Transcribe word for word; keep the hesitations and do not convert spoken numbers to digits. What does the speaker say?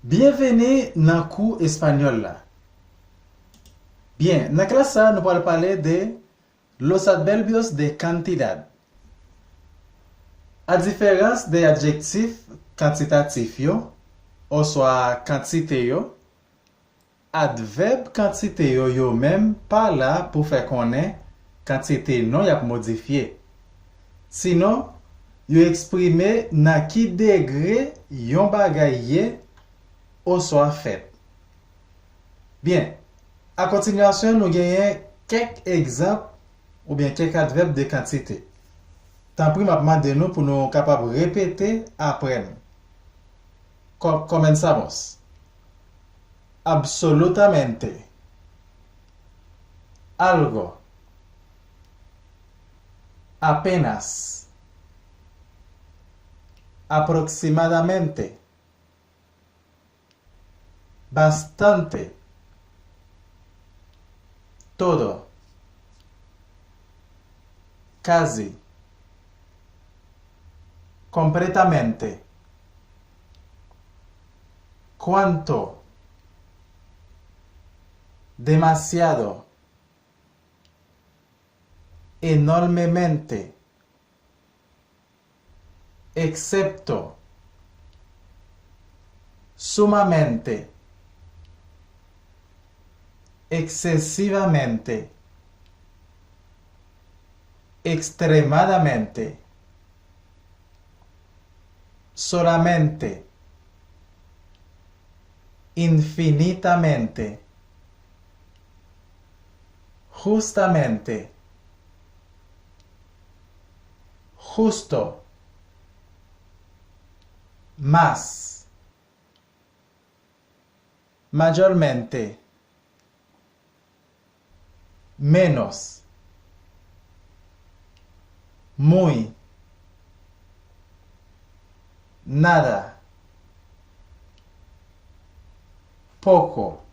Byenveni nan kou espanyòl la. Byen, nan klas sa a, nou pral pale de los adverbios de cantidad. A diferans de adjektif kantitatif yo, oswa kantite yo, advèb kantite yo, yo menm pa la pou fè konnen kantite non y ap modifye. Sinon, yo eksprime nan ki degre yon bagay ye oswa fèt. Byen, a kontinyasyon, nou genyen kèk egzanp oubyen kèk advèb de kantite. Tanpri, m ap mande nou pou nou kapab repete apre m. Co-, comenzamos. Absolutamente. Algo. Apenas. Aproximadamente. Bastante. Todo. Casi. Completamente. Cuánto. Demasiado. Enormemente. Excepto. Sumamente. Excesivamente. Extremadamente. Solamente. Infinitamente. Justamente. Justo. Más. Mayormente. Menos. Muy. Nada. Poco.